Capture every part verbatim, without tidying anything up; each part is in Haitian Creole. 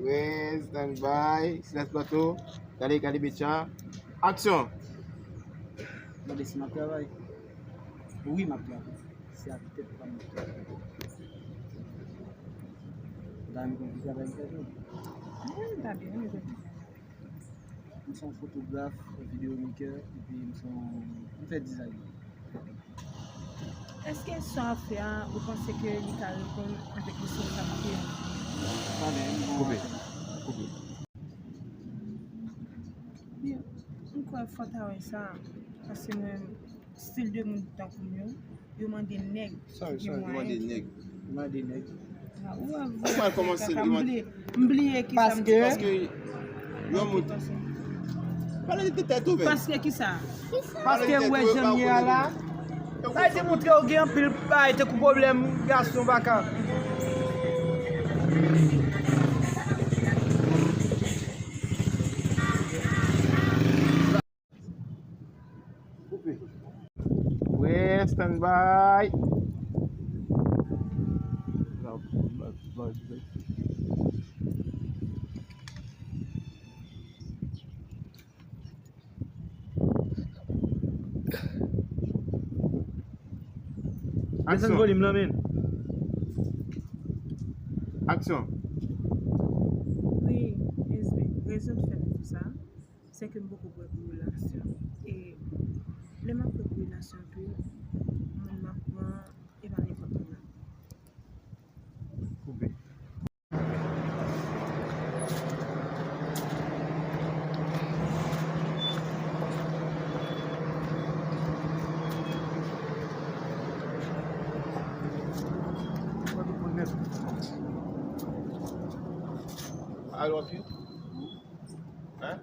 Wi, stand by. Silans plato. Gade, gade, Betcha. Aksyon. Gade si m ap travay. Wi, m ap travay. Se ak tèt pa m. Dam, konn ki travay m fè tou. Mwen, m ta byen renmen konn ki travay. M se yon fotograf, videomaker, epi m se yon, m fè dizayn. Èske sa w ap fè a, ou panse ke li ka reponn avèk mesaj sa k te? Koupe. Koupe. Byen, m kwè fò ta wè sa, paske mwen, stil de moun tankou m yo, yo mande nèg. Sorry, sorry. Yo mande nèg. Yo mande nèg. Ou mal kòmanse, yo mande. M bliye ki sa m di. Paske yon moun. Pale de tèt ou menm. Paske ki sa? Paske ou wè jan m ye a la. Sa te montre ou gen anpil bagay tankou pwoblèm gason baka. Koupe. Wi, stand by. Desann volim nan, men. Aksyon. Wi, Esme, rezon k fè m di sa, se ke m poko prè pou relasyon. E lè m ap prè pou relasyon tou, moun m ap pran, e pa nenpòt moun nan. Koupe. I love you. Hein?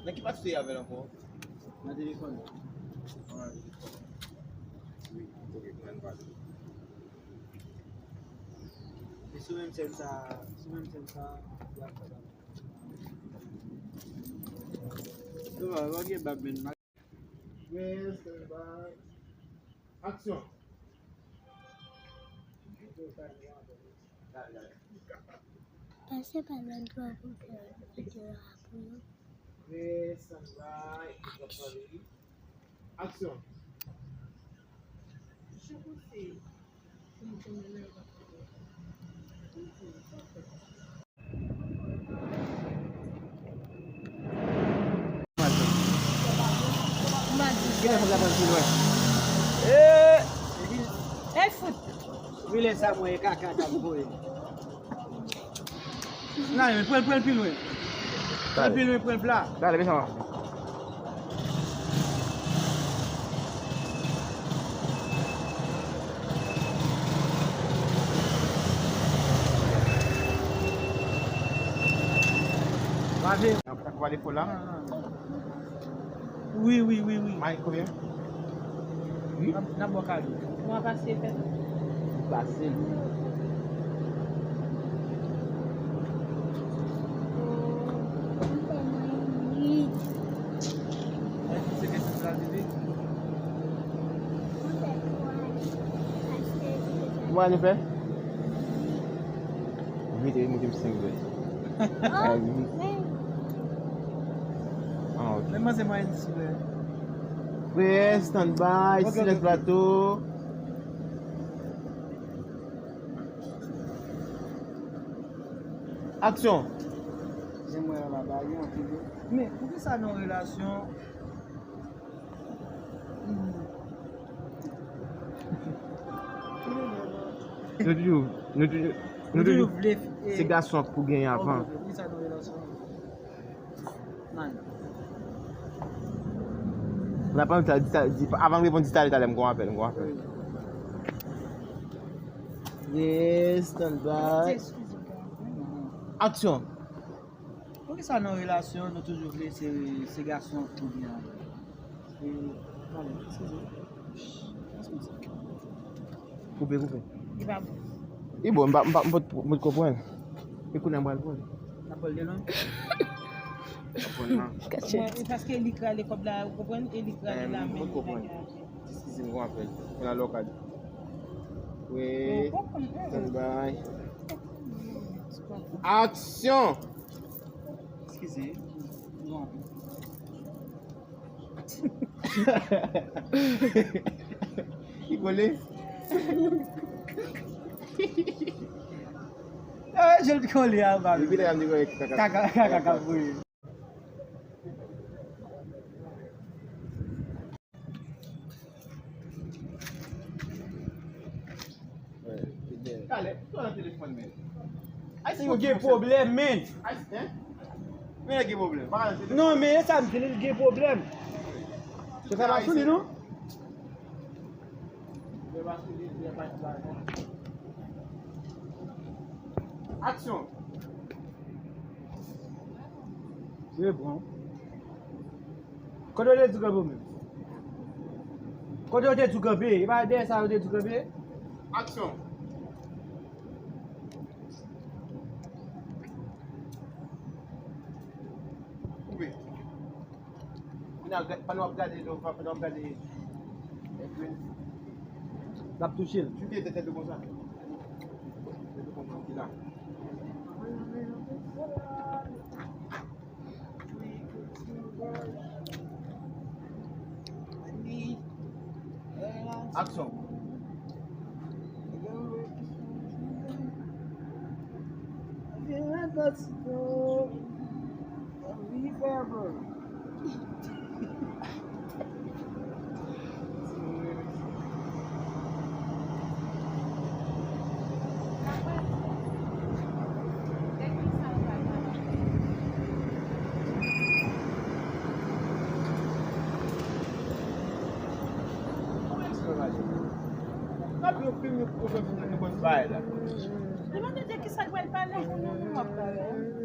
Nan ki pati w te ye avè l ankò? Nan telefòn. Wi, ok, mwen pale. E sou menm sèn sa, sou menm sèn sa, y ap fè sa. Yo, yo gen bab menm. Yes, stand by. Aksyon. Pase pa lòt bò pou fè videyo a pou nou. Wi, stand by. Aksyon. Kilè fòk la pral pi lwen? Ey fout! Wi, lè sa mwen e kaka k ap voye. Nan, men pran l, pran l pi lwen. Pran l pi lwen, pran l pla. Dale, mechan. Lave. Nan, nan, nan. Wi, wi, wi, wi. May konbyen? Wi. N ap, n ap bò kado. Mwen pase fè. Pase. Mwen nou fè? Vite, vite, vite, senk vre. Ah, vite. Ah, ok. Men manzè mwen sou lè. Prè, stand by, ok, ok, silans ok. Plato. Aksyon. Jan mwen an la, ba yo anpil yo. Men, poukisa nan relasyon, Nou toujou, nou toujou, nou toujou toujou vle, eh, se gason pou genyen avan. Ok, ok, wi, sa nan relasyon. Man. N ap ann di, di, avan m reponn, di talè, talè, m gon apèl, m gon apèl. Yes, stand by. Aksyon. Poukisa nan relasyon, nou toujou vle se, se gason k tou byen? E, pale, eskize. Koupe, koupe. Li pa bon. Li bon, m pa, m pa, m pa, m pa konprann. E kounye a m pral pran. N ap pran l de lwen? N ap pran l nan. Mwen, e paske li k rale kòb la, ou konprann? E li k rale la, men m pa konprann. Eskize m, gon apèl. Mwen nan lokal. Wi. Stand by. Aksyon! Eskize. Gon apèl. Li kole. Ah, je le kole a, ba. Depi lè a m di kaka. Kaka, kaka, kaka, wi. Talè, ou nan telefòn, men. Ayisyen yo gen pwoblèm, men. Ayisyen, men nèg gen pwoblèm. Non, men e sa m di, li gen pwoblèm. Se sa pa sou li, non? Aksyon. Se bon. Kote w te di kanpe w menm? Kote w te di kanpe? E pa dèyè sa yo te di kanpe? Aksyon. Koupe. Pandan w ap gade, pandan w ap gade, pandan w ap gade, eh, Prince. L ap touche l. Chute tèt, tèt konsa. Tèt konsa, ki la. Aksyon.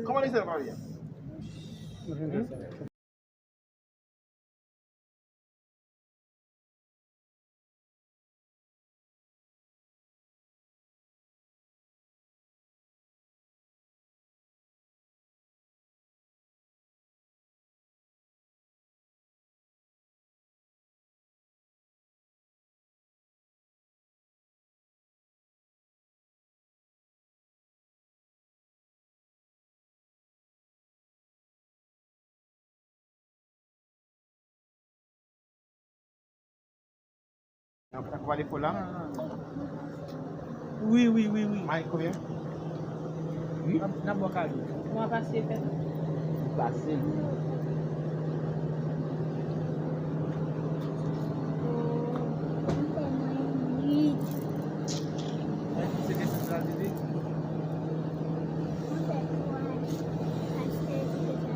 Kòman li se pale a? Nan pale fò la. Wi, wi, wi, wi. May konbyen? Wi. N ap, n ap bò kado. Mwen pase fè. Pase.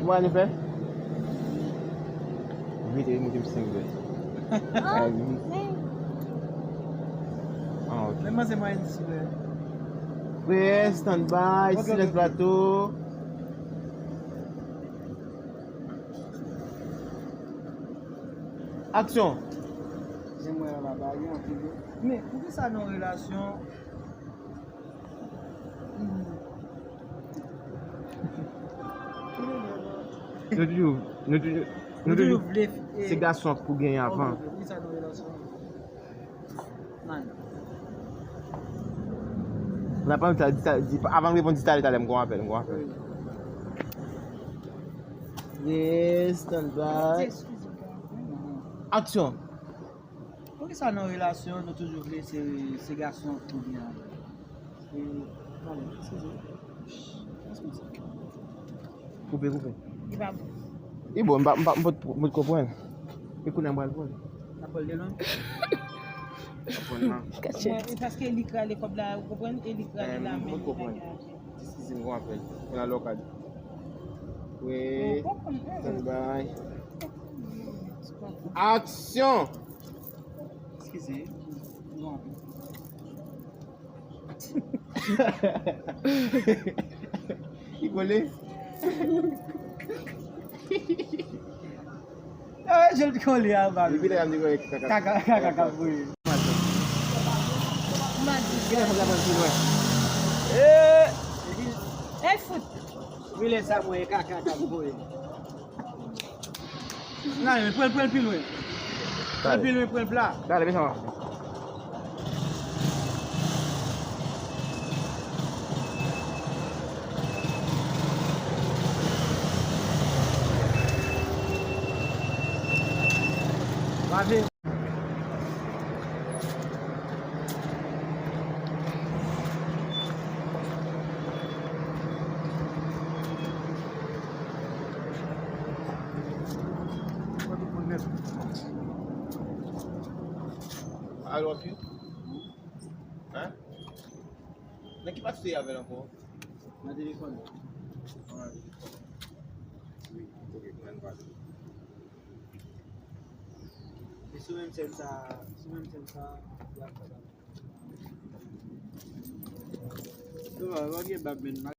Mwen ann fè? Vite, vite, moute m senk zè. Ah, wi. Ah, ok. Men manzè mwen di sou lè. Prè, stand by, ok, ok, silans ok. Plato. Aksyon. Jan mwen an la, ba, gen anpil yo. Men, poukisa nan yon relasyon, Nou toujou, nou toujou, nou toujou, se gason pou genyen avan. Avan m reponn, di talè, talè, m gon apèl, m gon apèl. Yes, stand by. Aksyon. Poukisa nan relasyon nou toujou vle se, se gason pou byen avè? E, pale, eskize. Koupe, koupe. Li pa bon. Li bon, m pa, m pa, m pot, m pot konprann. E kounye a m pral pran. N ap pran l de lwen. N ap pran l la. Kache. Bon, e paske li k rale kòb la, ou konprann, e li k rale la, men m pot konprann. Eskize m, gon apèl. Mwen nan lokal. Wi. Stand by. Aksyon! Eskize. Li kole. Ah, je le kole a, ba. Depi lè a m di kaka. Kaka, kaka, kaka, wi. Madi. Kilè fòk la pran sou mwen? Eh! Ey, fout! Wi, lè sa mwen, kaka, kaka, wi. Nan, pran l, pran l pi lwen. Li pi lwen, pran l pla. Gade, mechan. Bravo. Alò, pi? Hein? Nan ki pati w te ye avè l ankò? Nan telefòn. Ah, nan telefòn. Wi, ok, mwen pale. E sou menm sèn sa, sou menm sèn sa, y ap fè sa. Yo, yo gen bab menm.